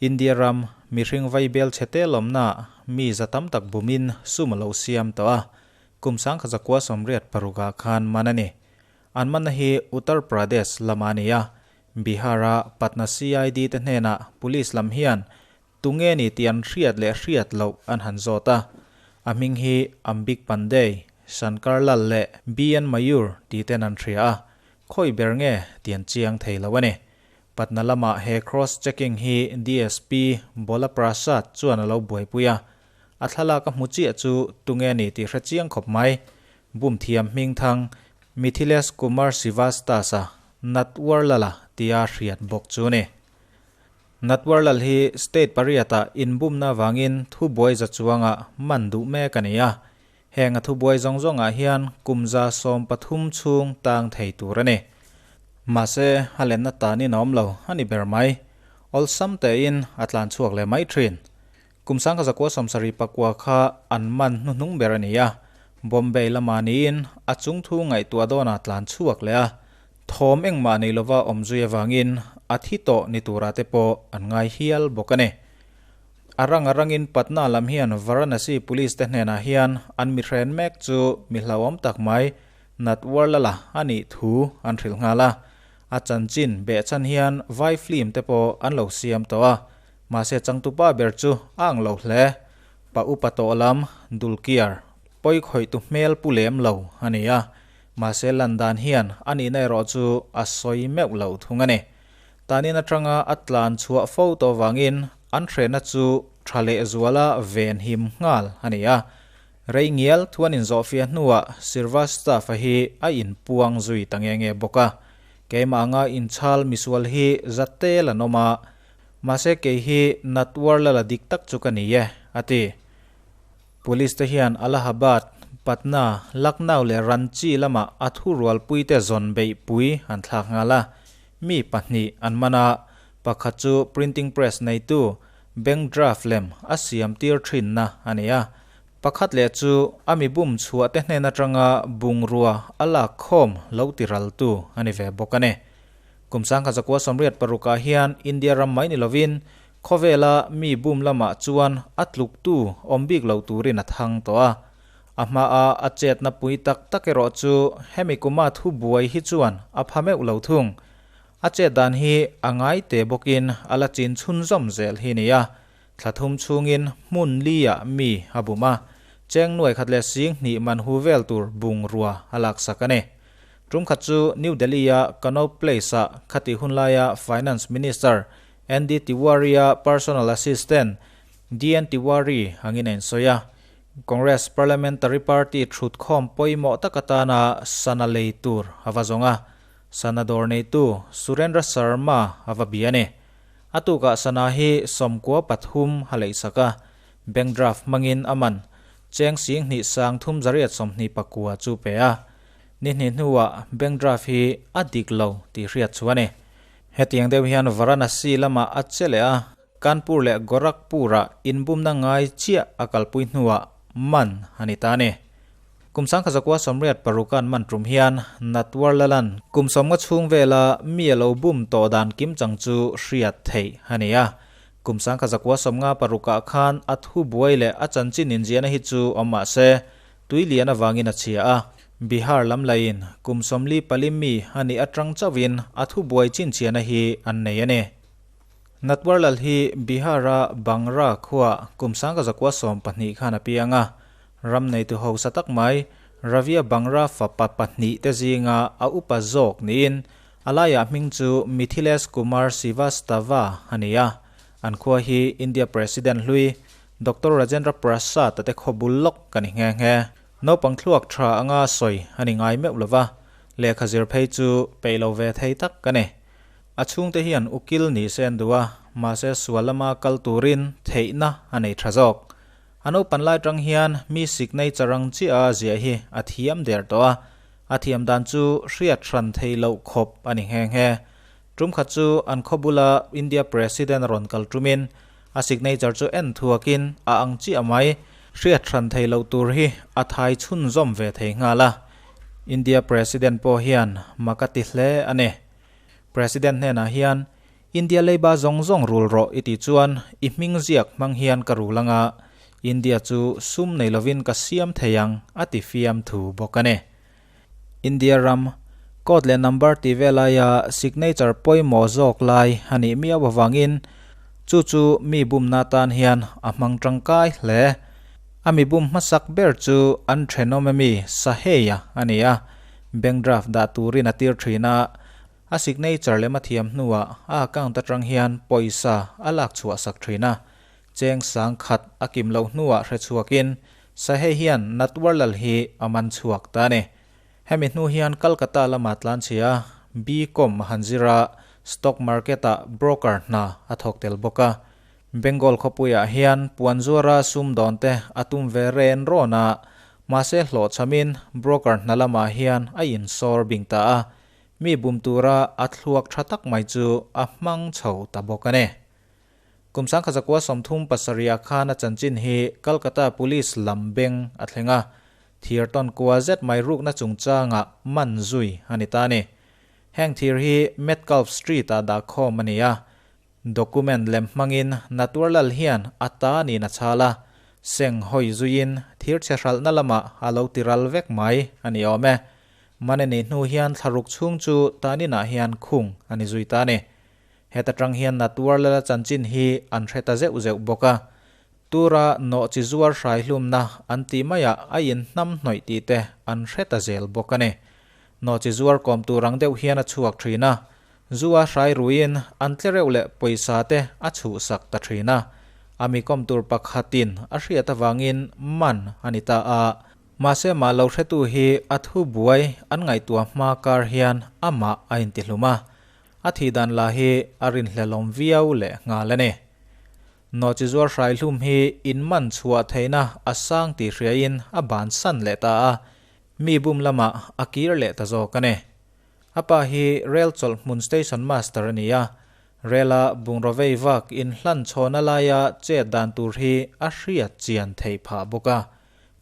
India ram mihring vaibel chhe te lawmnaah mi za tam tak bumin sum a lo siam tawh a, kum 1986 ah khan man a ni. An manna hi Uttar Pradesh lama a ni a, Bihar-a Patna CID te hnenah police lam hian tunge ni tih an hriat leh hriat loh an han zawt a. A hming hi Ambik Pandey, Shankar Lal leh BN Mayur tih ten an hria a, khawi ber nge tih an chiang thei lo a ni. Patna lamah he cross checking hi DSP Bola Prasad chuan a lo buaipui a, a thlalak a hmu chiah chu tunge ni tih hre chiang khawp mai. Bum thiam hmingthang Mithilesh Kumar Srivastava Natwarlal-a tia hriat bawk chu a ni. Natwarlal hi state pariatah inbumna avangin thubuai za chuangah man duh mek a ni a. Heng a thubuai zawng zawngah hian kum 130 chhung tang thei tur a ni. Mahse, a lenna tanin a awm lo a ni ber mai. Awlsam tein a tlan chhuak leh mai thin. Kum 1979 kha an man hnuhnung ber a ni a. Bombay lamah niin a chungthu ngaihtuah dawnah tlan chhuak leh a. Thawm engmah nei lova awm zui avangin a thi tawh ni turah te pawh an ngai hial bawk a ni. A rang a rangin Patna lam hian Varanasi Police te hnenah hian an mi hren mek chu mi hlauhawm tak mai Natwarlala a nih thu an hrilh nghal a. A chanchin behchhan hian vai film te pawh an lo siam tawh a, mahse changtupa ber chu a ang lo hle. Pa upa tawh lam Dulkiar pawi khawihtu hmel pu lem lo a ni a, Mahse lan dan hian a nihna erawh chu a sawi meuh lo thung a ni. Tanin atanga a tlan chhuah fo tawh vangin an hrehna chu tha lehzuala ven him nghal a ni a. Rei ngial thu an inzawhfiah hnuah Srivastava hi a inpuang zui ta nge nge bawk a. Keimah anga inchhal misual hi za tel an awm a, mahse kei hi Natwarlala dik tak chu ka ni e, a ti. Police te hian Allahabad, Patna, Lucknow leh Ranchi lamah a thurualpuite zawn beihpui an thlak nghal a, mi pahnih an man a, pakhat chu printing press neitu bank draft lem a siam tir thinna a ni a, pakhat leh chu a mi bum chhuah te hnen atanga bungrua a lak khawm lo ti raltu a ni ve bawk a ni. Kum 1986 ah hian India ram mai ni lovin Khawvela mi bum lamah chuan a tluktu awm bik lo turin a thang tawh a. A hmaa a chetna pui tak tak erawh chu hemi kuma thu buai hi chuan a pha meuh lo thung. A chet dan hi a ngai te bawkin a la chin chhunzawm zel hi nia. Thla thum chhungin hmun liah mi a bum a, cheng nuai khat leh sing hnih man hu vel tur bungrua a laksak a ni. Tum khat chu New Delhi-a Connaught Place-ah khati hunlaia Finance Minister ND Tiwari-a personal assistant DN Tiwari angin a insawi a. Congress Parliamentary Party thutkhawm pawimawh tak atana sana lei tur a va zawng a. Sana dawr neitu Surendra Sharma a va bia a ni. A tukah sana hi 13 a leihsak a, bank draft hmangin a man cheng sing hnih sang thum zariat 29 chu pe a. Ni hnih hnuah bank draft hi a dik lo tih hriat chu a ni. Hetiang deuh hian Varanasi lamah a che leh a, Kanpur leh Gorakhpur-ah inbumna ngai chiah a kalpui hnuah man a ni ta a ni. Kum 1986 an man tum hian Natwarlalan kum 50 chhung vela mi a lo bum tawh dan kim chang chu hriat theih a ni a. Kum 1956 khan a thu buai leh a chanchin inziahna hi chu awm mah se, tui lian avangin a chhia a. Bihar lam lain kum 44 mi a nih atang chauhin a thubuai chinchhiahna hi an nei a ni. Natwarlal hi Bihar-a Bangra khuaa kum 1912 khan a piang a, ram neitu hausa tak mai Ravia Bangra fapa pahnih te zinga a upa zawk niin a laiah hming chu Mithilesh Kumar Srivastava a ni a. An khua hi India President hlui Doctor Rajendra Prasad-a te khaw bul lawk a ni nghe nghe. Naupang thluak tha anga sawi a ni ngai meuh lova, lehkha zir phei chu peih lo ve thei tak a ni. A chhungte hian ukil ni se an duh a, mahse sual lama kal turin theihna a nei tha zawk. A naupan lai tang hian mi signature ang chiah a ziah hi a thiam der tawh a, a thiam dan chu hriat hran thei loh khawp a ni nghe nghe. Tum khat chu an khaw bula India President a rawn kal tumin a signature chu en thuakin a ang chiah mai. Hriat hran thei loh tur hi a thai chhunzawm ve thei nghal a. India President pawh hian mak a ti hle a ni. President hnenah hian India leiba zawng zawng rul rawh i tih chuan i hming ziak hmang hian ka rul anga India chu sum nei lovin ka siam thei ang a ti fiam thu bawk a ni. India ram code leh number tih vel aia signature pawimawh zawk lai a nih miau avangin chu chu mi bumna tan hian a hmang tangkai hle. A mi bum hmasak ber chu an thenawm ami Saheia a ni a, bank draft dah turin a tir thin a, a signature lem a thiam hnuah a account atang hian pawisa a lak chhuah sak thin a, cheng sang khat a kim loh hnuah hre chhuakin Sahei hian Natwarlal hi a man chhuak ta a ni. Hemi hnu hian Calcutta lama tlanchhia B-Com a han zir a, stock market-ah broker hna a thawk tel bawk a. Bengal khawpuiah hian puan zuara sumdawn te a tum ve ren rawn a, mahse hlawhchhamin broker hna lamah hian a insawr bing ta a, mi bum tura a thluak tha tak mai chu a hmang chho ta bawk a ni. Kum 1937 ah khan a chanchin hi Calcutta Police lam beng a thleng a, thir tawn kua zet mai rukna chungchangah man zui a ni ta a ni. Heng thir hi Metcalfe Street-ah dahkhawm a ni a, Document lem hmangin Natwarlal hian a ta niin a chhal a, seng hawi zuiin thir chhe hralhna lamah a lo ti ral vek mai a ni awm e. Mane nih hnu hian thlaruk chhung chu taninah hian khung a ni zui ta a ni. Heta tang hian Natwarlala chanchin hi an hre ta zeuh zeuh bawk a. Tura nawh chi zuar hrai hlumna an tih maiah a inhnam hnawih tih te an hre ta zel bawk a ni. Nawh chi zuar kawm tur ang deuh hian a chhuak thin a, Zu a hrai ruiin an tlereuh leh pawisa te a chhuhsak ta thin a, a mi kawm tur pakhatin a hriat avangin man a ni ta a. Mahse mah lo hretu hi a thu buai an ngaihtuah hma kar hian amah a intihlum a, a thih dan lah hi a rinhlelawm viau leh nghal a ni. Nawhchi zuar hraihlum hi in man chhuah theihna a sang tih hriain a bansan leh ta a, mi bum lamah a kir leh ta zawk a ni. A pa hi rel chawlh hmun station master a ni a, rela bungraw vei vak inhlan chhawna laia chet dan tur hi a hriat chian theih phah bawk a.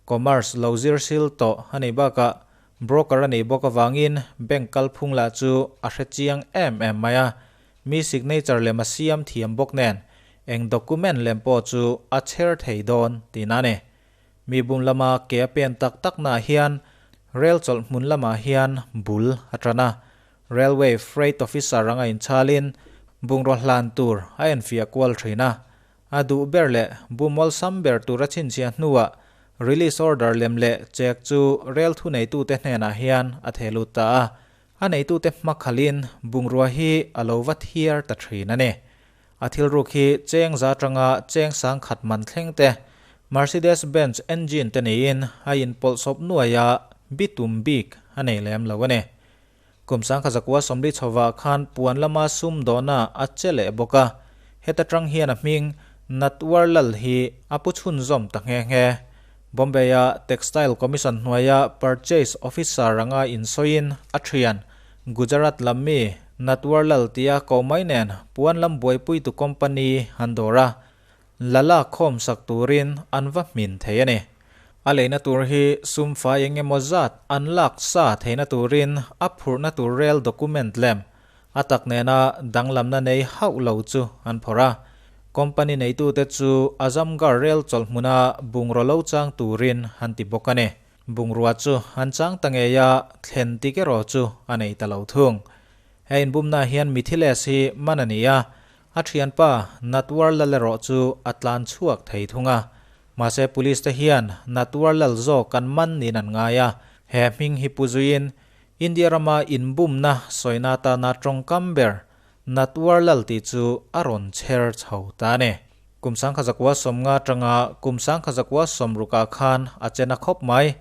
Commerce lo zir sil tawh a nih bakah broker a nih bawk avangin bank kalphung lah chu a hre chiang em em mai a, mi signature lem a siam thiam bawk nen eng document lem pawh chu a chher thei dawn tihna a ni. Mi bum lama ke a pen tak tak naah hian rel chawlh hmun lamah hian bul a tan a. Railway Freight Officer anga inchalin bungraw hlan tur a enfiah kual thin a. A duh ber leh bum awlsam ber tur a chhinchhiah hnuah release order lem leh check chu rel thuneitute hnenah hian a theh lut ta a. A neitute hmakhalin bungrua hi a lo va thiar ta thin a ni. A thil ruk hi cheng za atanga cheng sang khat man thleng te, Mercedes Benz engine te niin a inpawlhsawp nuai a, bitum bik a nei lem lo a ni. Kum 1940 chhovah khan puan lama sum dawhna a che leh bawk a, heta tang hian a hming Natwarlal hi a pu chhunzawm ta nghe nghe. Bombay-a Textile Commission hnuaia Purchase Officer anga insawiin a thian Gujarat lam mi Natwarlal tia ko mai nen puan lam buaipuitu company an dawr a, la lak khawm sak turin an va hmin thei a ni. A leina tur hi sum fai eng emaw zat an lak sa theihna turin a phurhna tur rel document lem a tak nena danglamna nei hauh lo chu an phawrh a. Company neitute chu Azamgarh rel chawlh hmuna bungraw lo chang turin an ti bawk a ni. Bungrua chu an chang ta ngei a, thlen tik erawh chu a nei ta lo thung. He inbumna hian Mithilesh hi man a ni a, a thianpa Natwarlal erawh chu a tlan chhuak thei thung a. Mahse police te hian Natwarlal zawk an man niin an ngai a, he hming hi pu zuiin India rama inbumna sawina atana tawngkam ber Natwarlal tih chu a rawn chher chho ta a ni. Kum 1950 atanga kum 1960 ah khan a chen a khawp mai.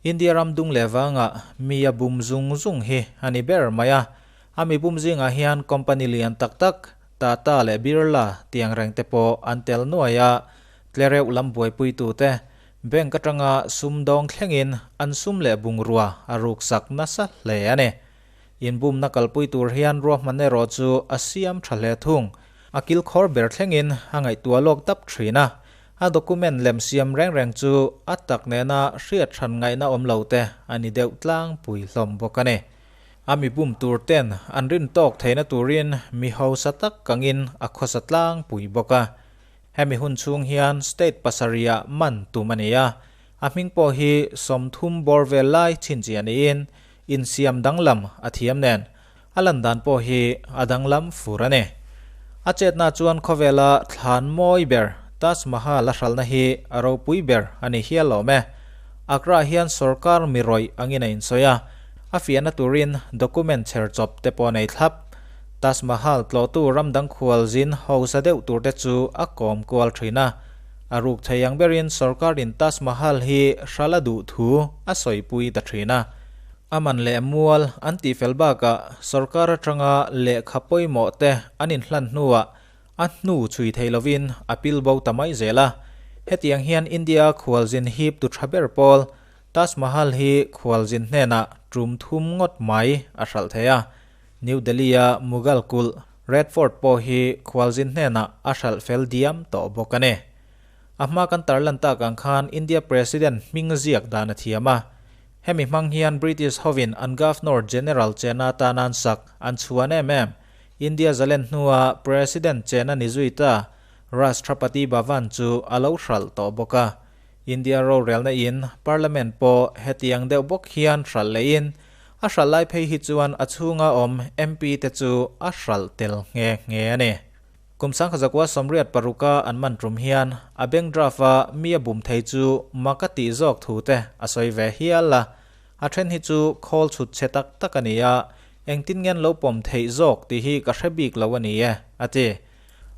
India ram dung leh vangah mi a bum zung zung hi a ni ber mai a. A mi bum zingah hian company lian tak tak Tata leh Birla tiang reng te pawh an tel nuai a, tlereuh lam buaipuitute bank atanga sumdawng thlengin an sum leh bungrua a ruksak nasa hle a ni. Inbumna kalpui tur hian ruahman erawh chu a siam tha hle thung. A kilkhawr ber thlengin a ngaihtuah lawk dap thin a, a document lem siam reng reng chu a tak nena hriat hran ngaihna awm lo te a ni deuh tlangpui hlawm bawk a ni. A mi bum tur ten an rin tawk theihna turin mi hausa tak kangin a khawsa tlangpui bawk a. Hemi hun chhung hian state pasarihah man tum a ni a, a hming pawh hi 30 bawr vel lai chhinchhiah niin insiam danglam a thiam nen a lan dan pawh hi a danglam fur a ni. A chetna chuan khawvela thlan mawi ber Taj Mahal a hralhna hi a ropui ber a ni hial awm e. Agra hian sorkar mi rawih angin a insawi a, a fiahna turin document chher chawp te pawh a nei thlap. Taj Mahal tlawhtu ramdang khualzin hausa deuh turte chu a kawm kual thin a. A ruk thei ang berin sorkarin Taj Mahal hi hralh a duh thu a sawipui ta thin a. A man leh mual an tihfel bakah sorkar atanga lehkha pawimawh te an inhlan hnuah a hnu chhui thei lovin a pil bo ta mai zel a. Hetiang hian India khualzin hip tu tha ber pawl Taj Mahal hi khualzin hnenah tum thum ngawt mai a hralh thei a. New Delhi-a Mughal kulh Red Fort pawh hi khualzin hnenah a hralh fel diam tawh bawk a ni. A hma kan tarlan tak ang khan India President hming ziak dan a thiam a. Hemi hmang hian British hovin an Governor General chena tan an sak an chhuan em em. India zalen hnua President chena ni zui ta Rashtrapati Bhavan chu a lo hralh tawh bawk a. India rorelna in Parliament pawh hetiang deuh bawk hian hralh lehin a hralh lai phei hi chuan a chhunga awm MP te chu a hralh tel nghe nghe a ni. Kum 1986-a an man tum hian a bank draft-a mi a bum thei chu mak a tih zawk thu te a sawi ve hial a. A then hi chu khawl chhut chhe tak tak a ni a, engtin nge an lo pawm theih zawk tih hi ka hre bik lo a ni e, a ti.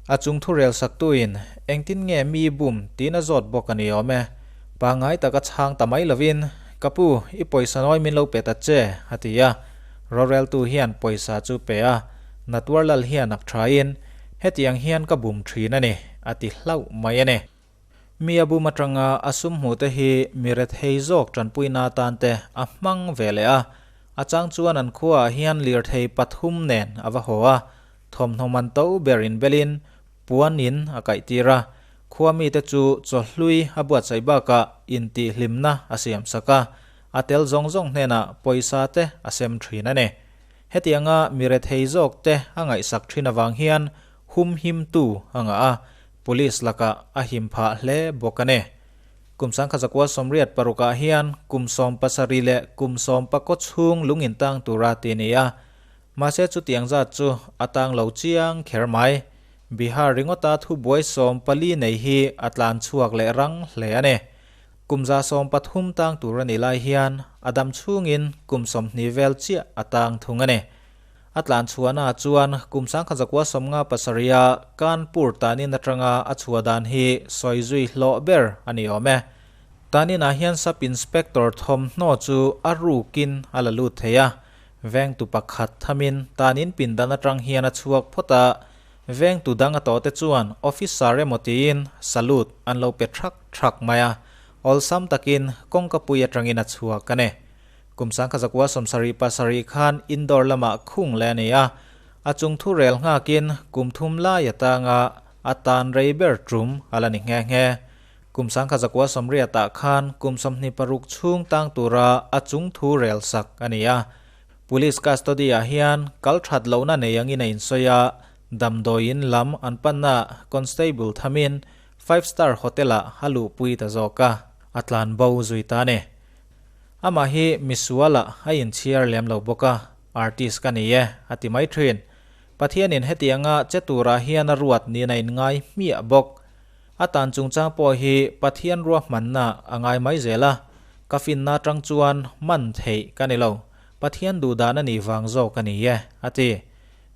A chung thu rel saktuin engtin nge mi bum tiin a zawt bawk a ni awm e. Pangngai taka chhang ta mai lovin, Ka pu, i pawisa nawi min lo pe ta che, a ti a. Roreltu hian pawisa chu pe a. Natwarlal hian ak thain, Hetiang hian ka bum thin a ni, a ti hlauh mai a ni. Mi a bum atanga a sum hmuhte hi mi rethei zawk tanpuina atan te a hmang ve leh a. A chang chuan an khuaah hian lirthei pathum nen a va haw a, thawmhnaw man to ber inbelin puanin a kaihtir a. Khua mite chu chawhlui a buatsaih bakah intihhlimna a siamsak a, a tel zawng zawng hnenah pawisa te a sem thin a ni. Hetianga mi rethei zawk te a ngaihsak thin avang hian hum himtu a ngah a, police lakah a him phah hle bawk a ni. Kum 1986 ah hian kum 17 leh kum 19 chhung lung intang tura ti a ni a, mahse chutiang zat chu a tang lo chiang kher mai. Bihar ringawta thubuai 14 nei hi a tlan chhuak leh rang hle a ni. Kum 13 tang tur a nih lai hian a dam chhungin kum 20 vel chiah a tang thung a ni. A tlan chhuahnaah chuan kum 1957 a Kanpur tanin atanga a chhuah dan hi sawi zui hlawh ber a ni awm e. Taninah hian Sub Inspector thawmhnaw chu a rukin a la lut thei a, vengtu pakhat thamin tanin pindan atang hian a chhuak phawt a, Vengtu dang a tawhte chuan officer emaw tiin salute an lo pe thak thak mai a, awlsam takin kawngka pui atangin a chhuak a ni. Kum 1977 khan Indore lamah khung leh a ni a, a chung thu rel nghakin kum thum lai atanga a tan rei ber tum a la ni nghe nghe. Kum 1980 ah khan kum 26 chhung tang tura a chung thu rel sak a ni a, Police custody ah hian kal that lohna nei angin a insawi a, damdawiin lam an panna constable thamin Five Star Hotel ah a luhpui ta zawk a, a tlan bo zui ta a ni. Amah hi misual ah a inchhiar lem lo bawk a, artist ka ni e a ti mai thin. Pathianin hetianga che turah hian a ruat niin a inngai hmiah bawk. A tan chungchang pawh hi Pathian ruahmanna a ngai mai zel a, ka finna atang chuan man theih ka ni lo, Pathian duhdan a nih vang zawk a ni e, a ti.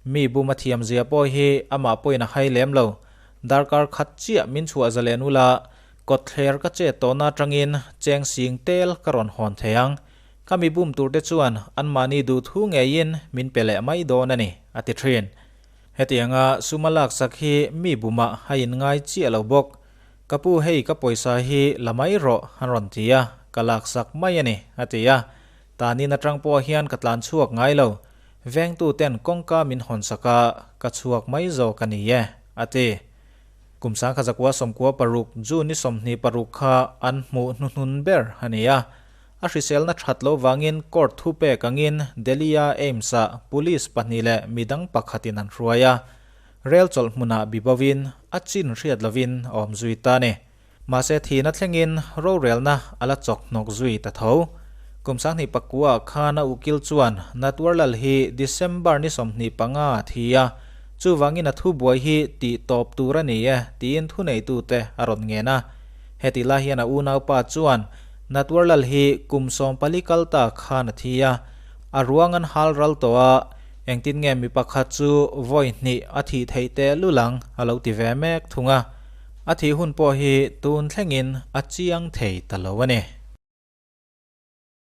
Mi bum a thiam zia pawh hi amah pawhin a hai lem lo. Darkar khat chiah min chhuah zalen ula, kawtthler ka chet tawhna atangin cheng sing tel ka rawn hawn thei ang. Ka mi bum turte chuan anmahni duhthu ngeiin min pe leh mai dawn a ni, a ti thin. Hetianga sum a laksak hi mi bumah a inngai chiah lo bawk. Ka pu hei ka pawisa hi la mai rawh an rawn ti a, ka laksak mai a ni, a ti a. Tanin atang pawh hian ka tlan chhuak ngai lo. Vengtu ten kawngka min hawnsak a, ka chhuak mai zawk a ni e, a ti. Kum 1996 June ni 26 kha an hmuh hnuhnun ber a ni a. A hriselna that loh vangin court thupek angin Delhi-a AIIMS-ah police pahnih leh midang pakhatin an hruai a. Rel chawlh hmunah bibovin a chin hriat lovin a awm zui ta a ni. Mahse thihna thlengin rorelna a la chawk hnawk zui ta tho. Kum 2009 ah khan a ukil chuan Natwarlal hi December ni 25 a thi a, chuvangin a thubuai hi tih tawp tur a ni e tiin thuneitute a rawn ngen a. Heti lai hian a unaupa chuan Natwarlal hi kum 14 kal ta khan a thi a, a ruang an hal ral tawh a, engtin nge mi pakhat chu vawi hnih a thih theih teh lulang a lo ti ve mek thung a. A thih hun pawh hi tun thlengin a chiang thei ta lo a ni.